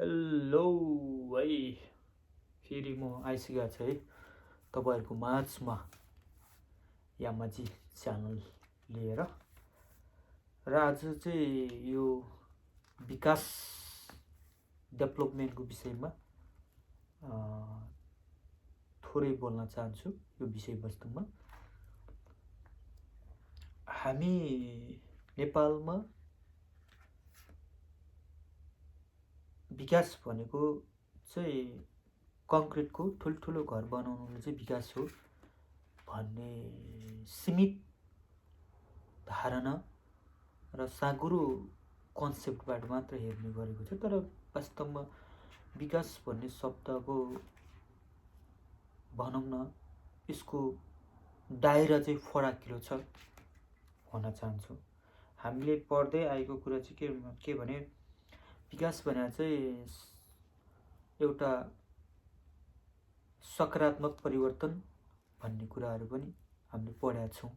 Hello है फेरि म आइसकेको छु है तपाईँहरूको माझमा यामाजी च्यानल लिएर र आज चाहिँ यो विकास डेभलपमेन्टको विषयमा थोरै बोल्न चाहन्छु। यो विषयवस्तुमा हामी नेपालमा विकास भनेको चाहिँ कङ्क्रिटको ठुल्ठुलो घर बनाउनुले चाहिँ विकास हो भन्ने सीमित धारणा र साँघुरो कन्सेप्टबाट मात्र हेर्ने गरेको छ। तर वास्तवमा विकास भन्ने शब्दको भनौँ न यसको दायरा चाहिँ फराकिलो छ भन्न चाहन्छु। हामीले पढ्दै आएको कुरा चाहिँ के भने विकास भनेर चाहिँ एउटा सकारात्मक परिवर्तन भन्ने कुराहरू पनि हामीले पढेका छौँ।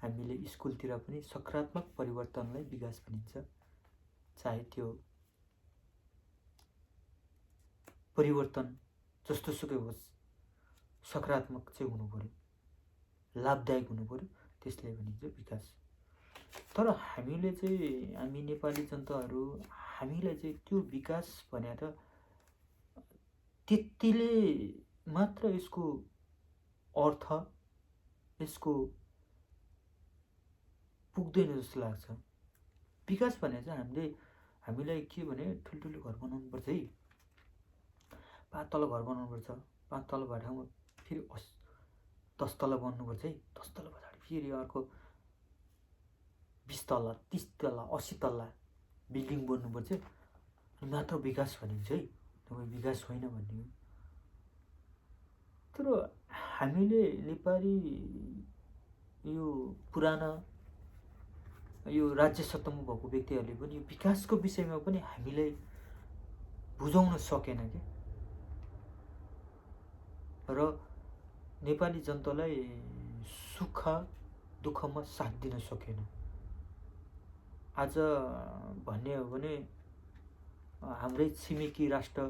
हामीले स्कुलतिर पनि सकारात्मक परिवर्तनलाई विकास भनिन्छ। चाहे त्यो परिवर्तन जस्तो सुकै होस् सकारात्मक चाहिँ हुनु पर्यो, लाभदायक हुनु पर्यो, त्यसलाई भनिन्छ विकास। तर हामी नेपाली जनताहरू हामीलाई चाहिँ त्यो विकास भनेर त्यतिले मात्र यसको अर्थ यसको पुग्दैन जस्तो लाग्छ। विकास भनेर चाहिँ हामीलाई के भने ठुल्ठुलो घर बनाउनु पर्छ है, 5 तला घर बनाउनु पर्छ, 5 तला भए ठाउँमा फेरि 10 तला बन्नुपर्छ है, 10 तला पछाडि फेरि अर्को 20 तला 30 तला 80 तला बिल्डिङ बन्नुपर्छ अनि मात्र विकास भनिन्छ है। तपाईँ विकास होइन भन्ने हो। तर हामीले नेपाली यो पुराना यो राज्य सत्तामा भएको व्यक्तिहरूले पनि यो विकासको विषयमा पनि हामीलाई बुझाउन सकेन के, र नेपाली जनतालाई सुख दुःखमा साथ दिन सकेन। आज भन्ने हो भने हाम्रै छिमेकी राष्ट्र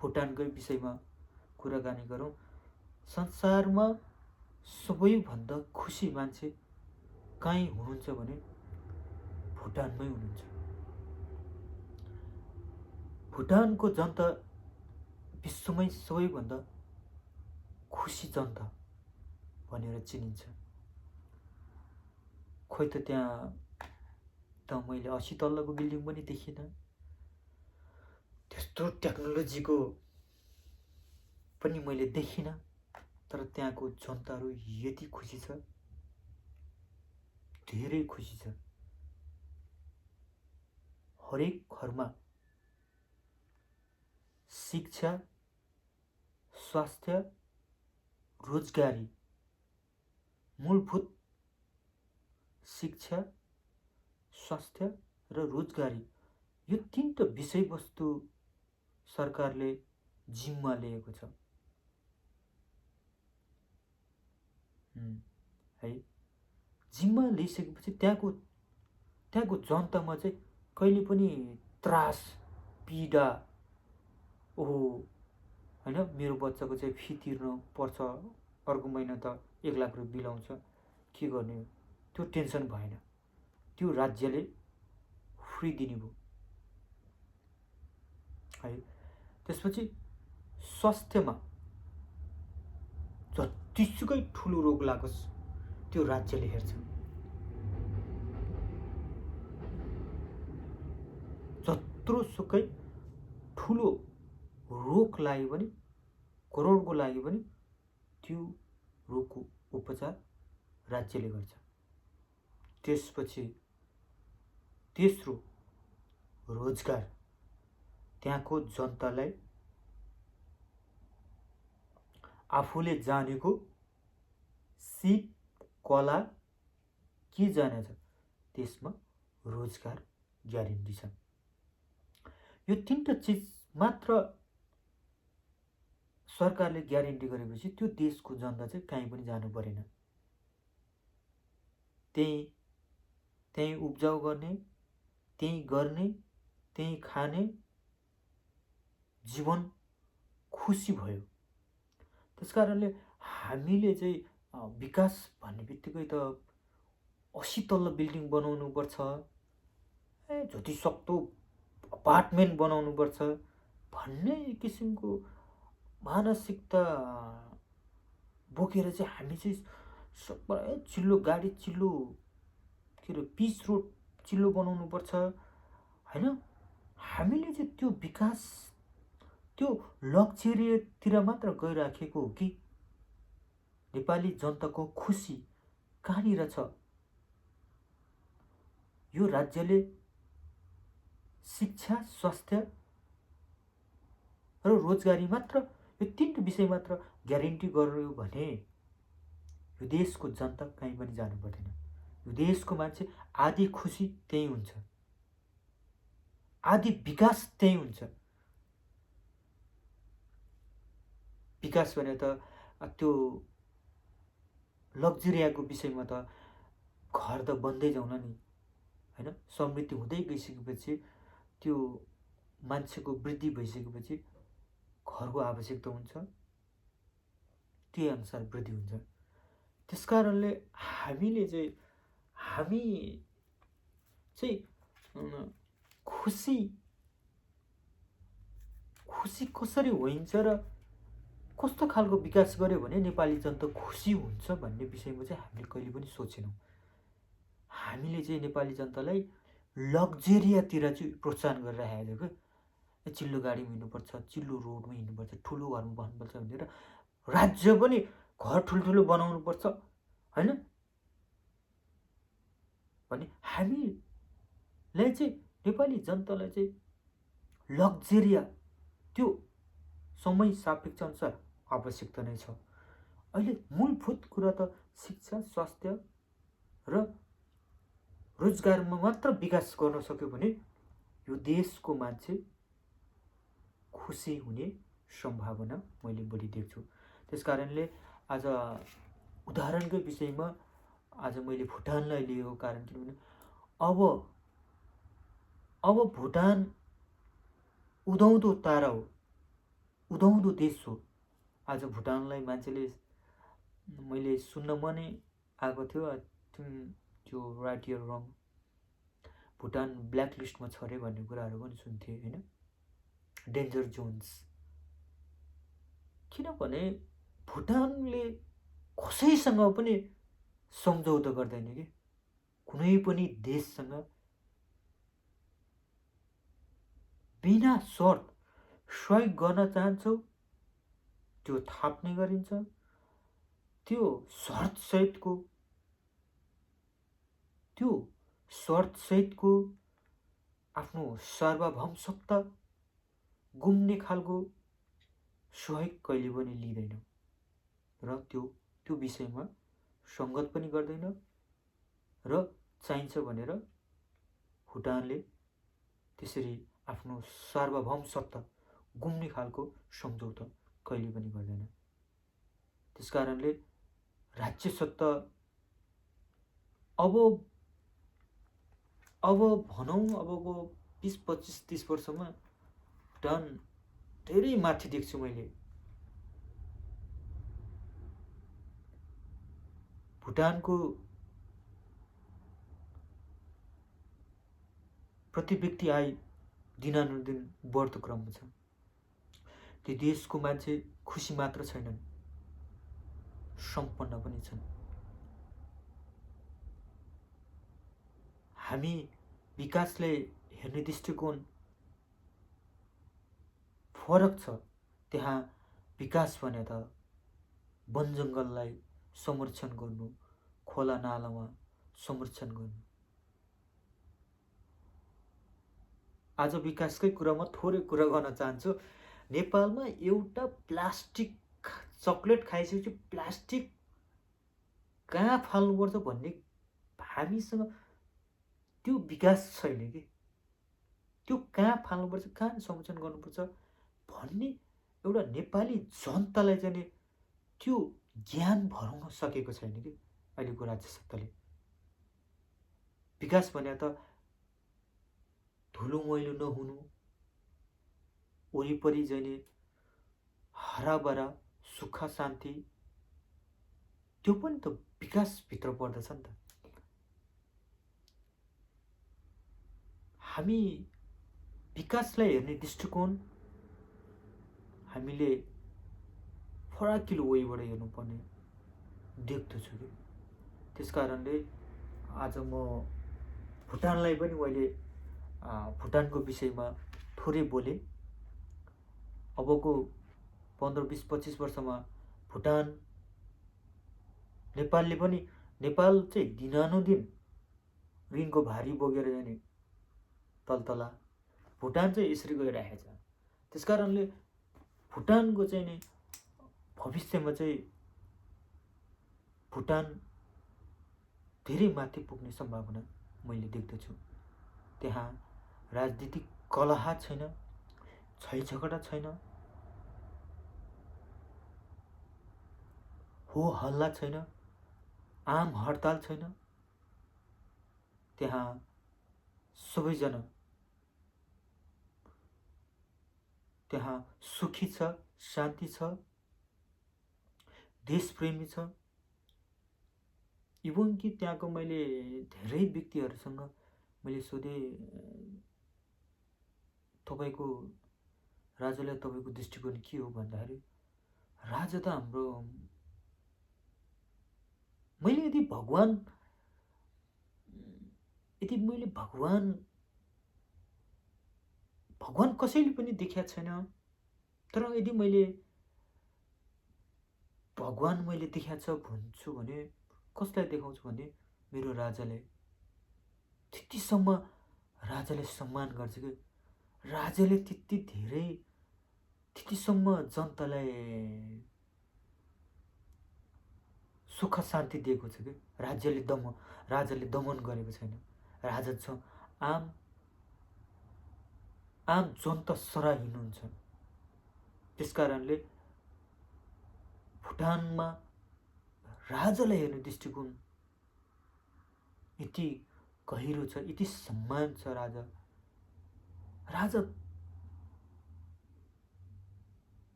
भुटानकै विषयमा कुराकानी गरौँ। संसारमा सबैभन्दा खुसी मान्छे कहीँ हुनुहुन्छ भने भुटानमै हुनुहुन्छ। भुटानको जनता विश्वमै सबैभन्दा खुसी जनता भनेर चिनिन्छ। खोइ त त्यहाँ त मैले 80 तल्लाको बिल्डिङ पनि देखिनँ, त्यस्तो टेक्नोलोजीको पनि मैले देखिनँ। तर त्यहाँको जनताहरू यति खुसी छ, धेरै खुसी छ। हरेक घरमा शिक्षा, स्वास्थ्य, रोजगारी, मूलभूत शिक्षा, स्वास्थ्य र रोजगारी, यो तीनटा विषयवस्तु सरकारले जिम्मा लिएको छ है। जिम्मा लिइसकेपछि त्यहाँको जनतामा चाहिँ कहिले पनि त्रास पीडा ओहो होइन मेरो बच्चाको चाहिँ फी तिर्नु पर्छ, अर्को महिना त 1 लाख रुपियाँ बिल आउँछ, के गर्ने हो, त्यो टेन्सन भएन। त्यो राज्यले फ्री दिने भयो है। त्यसपछि स्वास्थ्यमा जतिसुकै ठुलो रोग लागोस् त्यो राज्यले हेर्छ। जत्रोसुकै ठुलो रोग लाग्यो भने, करोडको लाग्यो भने त्यो रोगको उपचार राज्यले गर्छ। त्यसपछि तेस्रो रोजगार, त्यहाँको जनतालाई आफूले जानेको सिप कला के जानेछ त्यसमा रोजगार ग्यारेन्टी छ। यो तीनटा चिज मात्र सरकारले ग्यारेन्टी गरेपछि त्यो देशको जनता चाहिँ कहीँ पनि जानु परेन। त्यही उब्जाउ गर्ने, त्यही गर्ने, त्यही खाने, जीवन खुसी भयो। त्यस कारणले हामीले चाहिँ विकास भन्ने बित्तिकै त 80 तल्लो बिल्डिङ बनाउनुपर्छ, जतिसक्दो अपार्टमेन्ट बनाउनुपर्छ भन्ने किसिमको मानसिकता बोकेर चाहिँ हामी चाहिँ सबै चिल्लो गाडी, चिल्लो के अरे पिच रोड चिल्लो बनाउनुपर्छ होइन। हामीले चाहिँ त्यो विकास, त्यो लग्जरीतिर मात्र गइराखेको हो कि नेपाली जनताको खुसी कहाँनिर छ? यो राज्यले शिक्षा, स्वास्थ्य र रोजगारी मात्र, यो 3 विषय मात्र ग्यारेन्टी गर्यो भने यो देशको जनता कहीँ पनि जानु पर्दैन। यो देशको मान्छे आधी खुसी त्यही हुन्छ, आधी विकास त्यही हुन्छ। विकास भने त त्यो लग्जरियाको विषयमा त घर त बन्दै जाउन नि होइन। समृद्धि हुँदै गइसकेपछि, त्यो मान्छेको वृद्धि भइसकेपछि घरको आवश्यकता हुन्छ, त्यही अनुसार वृद्धि हुन्छ। त्यस कारणले हामी चाहिँ खुसी कसरी होइन्छ र कस्तो खालको विकास गर्यो भने नेपाली जनता खुसी हुन्छ भन्ने विषयमा चाहिँ हामीले कहिले पनि सोचेनौँ। हामीले चाहिँ नेपाली जनतालाई लग्जरियातिर चाहिँ प्रोत्साहन गरिरहेको क्या। चिल्लो गाडीमा हिँड्नुपर्छ, चिल्लो रोडमा हिँड्नुपर्छ, ठुलो घरमा बस्नुपर्छ भनेर, राज्य पनि घर ठुल्ठुलो बनाउनुपर्छ होइन भने हामीलाई चाहिँ, नेपाली जनतालाई चाहिँ लग्जरिया, त्यो समय सापेक्ष अनुसार आवश्यकता नै छ। अहिले मूलभूत कुरा त शिक्षा, स्वास्थ्य र रोजगारमा मात्र विकास गर्न सक्यो भने यो देशको मान्छे खुसी हुने सम्भावना मैले बढी देख्छु। त्यस कारणले आज उदाहरणकै विषयमा आज मैले भुटानलाई लिएको कारण किनभने अब भुटान उदाउँदो तारा हो, उदाउँदो देश हो। आज भुटानलाई मान्छेले, मैले सुन्न मनै आएको थियो, त्यो राइट या रङ, भुटान ब्ल्याक लिस्टमा छ अरे भन्ने कुराहरू पनि सुन्थेँ होइन, डेन्जर जोन्स। किनभने भुटानले कसैसँग पनि सम्झौता गर्दैन कि, कुनै पनि देशसँग बिना शर्त सहयोग गर्न चाहन्छौ त्यो थाप्ने गरिन्छ। त्यो शर्तसहितको आफ्नो सार्वभौम सत्ता गुम्ने खालको सहयोग कहिले पनि लिँदैन र त्यो विषयमा सङ्गत पनि गर्दैन र चाहिन्छ भनेर भुटानले त्यसरी आफ्नो सार्वभौम सत्ता गुम्ने खालको सम्झौता कहिले पनि गर्दैन। त्यस कारणले राज्य सत्ता अब भनौँ अबको 20, 25, 30 वर्षमा भुटान धेरै माथि देख्छु मैले। भुटानको प्रति व्यक्ति आय दिनानुदिन बढ्दो क्रममा छ। त्यो देशको मान्छे खुसी मात्र छैनन्, सम्पन्न पनि छन्। हामी विकासले हेर्ने दृष्टिकोण फरक छ। त्यहाँ विकास भने त वन जङ्गललाई संरक्षण गर्नु, खोला नालामा संरक्षण गर्नु। आज विकासकै कुरामा थोरै कुरा गर्न चाहन्छु। नेपालमा एउटा प्लास्टिक चक्लेट खाइसकेपछि प्लास्टिक कहाँ फाल्नुपर्छ भन्ने हामीसँग त्यो विकास छैन कि, त्यो कहाँ फाल्नुपर्छ, कहाँ संरक्षण गर्नुपर्छ भन्ने एउटा नेपाली जनतालाई चाहिँ त्यो ज्ञान भराउन सकेको छैन कि अहिलेको राज्य सत्ताले। विकास भने त धुलो मैलो नहुनु, वरिपरि चाहिँ नि हराभरा सुख शान्ति, त्यो पनि त विकासभित्र पर्दछ नि त। हामी विकासलाई हेर्ने दृष्टिकोण हामीले फराकिलो वेबाट हेर्नुपर्ने देख्दछु कि। त्यसकारणले आज म भुटानलाई पनि मैले भुटानको विषयमा थोरै बोलेँ। अबको 15, 20, 25 वर्षमा भुटान, नेपालले पनि, नेपाल चाहिँ दिनानुदिन ऋणको भारी बोकेर जाने तलतला, भुटान चाहिँ यसरी गइरहेको छ। त्यसकारणले भुटानको चाहिँ नि भविष्यमा चाहिँ भुटान धेरै माथि पुग्ने सम्भावना मैले देख्दछु। त्यहाँ राजनीतिक कलह छैन, छैझगडा छैन, हो हल्ला छैन, आम हडताल छैन। त्यहाँ सबैजना त्यहाँ सुखी छ, शान्ति छ, देशप्रेमी छ। इभन कि त्यहाँको मैले धेरै व्यक्तिहरूसँग मैले सोधेँ, तपाईँको राजालाई तपाईँको दृष्टिकोण के हो भन्दाखेरि, राजा त हाम्रो, मैले यदि मैले भगवान कसैले पनि देखेको छैन, तर यदि मैले भगवान मैले देखाएको छ भन्छु भने कसलाई देखाउँछु भने मेरो राजाले। त्यतिसम्म राजाले सम्मान गर्छ कि राजाले त्यतिसम्म जनतालाई सुख शान्ति दिएको छ कि राजाले दमन गरेको छैन। राजा छ आम जनता सराह हिँड्नुहुन्छ। त्यसकारणले भुटानमा राजालाई हेर्ने दृष्टिकोण यति गहिरो छ, यति सम्मान छ। राजा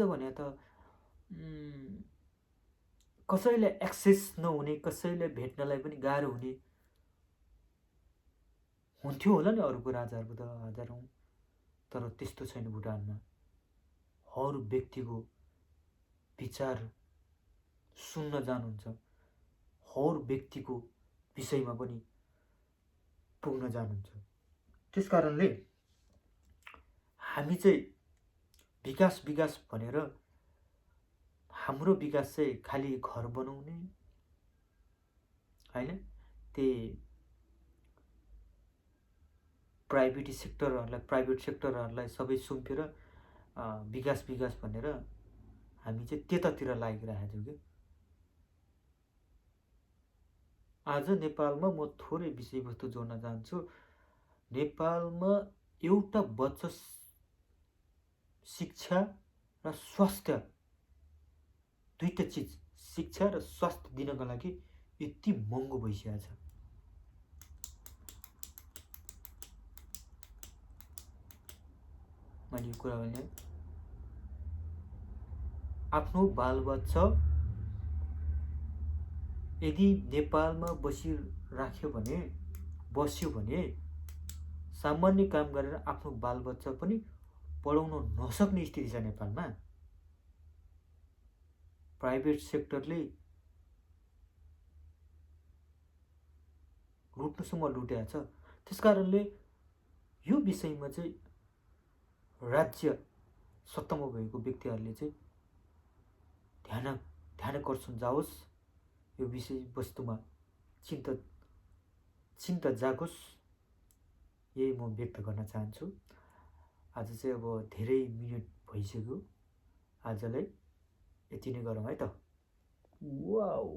भने त कसैलाई एक्सेस नहुने, कसैलाई भेट्नलाई पनि गाह्रो हुने हुन्थ्यो होला नि अरूको राजाहरूको त हजारौँ, तर त्यस्तो छैन भुटानमा। हर व्यक्तिको विचार सुन्न जानुहुन्छ, हर व्यक्तिको विषयमा पनि पुग्न जानुहुन्छ। त्यसकारणले हामी चाहिँ विकास भनेर हाम्रो विकास चाहिँ खालि घर बनाउने हैन, त्यही प्राइभेट सेक्टरहरूलाई सबै सुम्पेर विकास भनेर हामी चाहिँ त्यतातिर लागिरहेको छौँ कि। आज नेपालमा म थोरै विषयवस्तु जोड्न चाहन्छु। नेपालमा एउटा बच्चा शिक्षा र स्वास्थ्य, दुईटा चिज, शिक्षा र स्वास्थ्य दिनको लागि यति महँगो भइसकेको छ। मैले यो कुरा भने आफ्नो बालबच्चा यदि नेपालमा बस्यो भने सामान्य काम गरेर आफ्नो बालबच्चा पनि पढाउन नसक्ने स्थिति छ नेपालमा। प्राइभेट सेक्टरले लुट्नुसम्म लुटेको छ। त्यसकारणले यो विषयमा चाहिँ राज्य सत्तामा भएको व्यक्तिहरूले चाहिँ ध्यानकर्षण जाओस्, यो विषयवस्तुमा चिन्ता जागोस्, यही म व्यक्त गर्न चाहन्छु। आज चाहिँ अब धेरै मिनट भइसक्यो, आजलाई यति नै गरौँ है त। वाउ।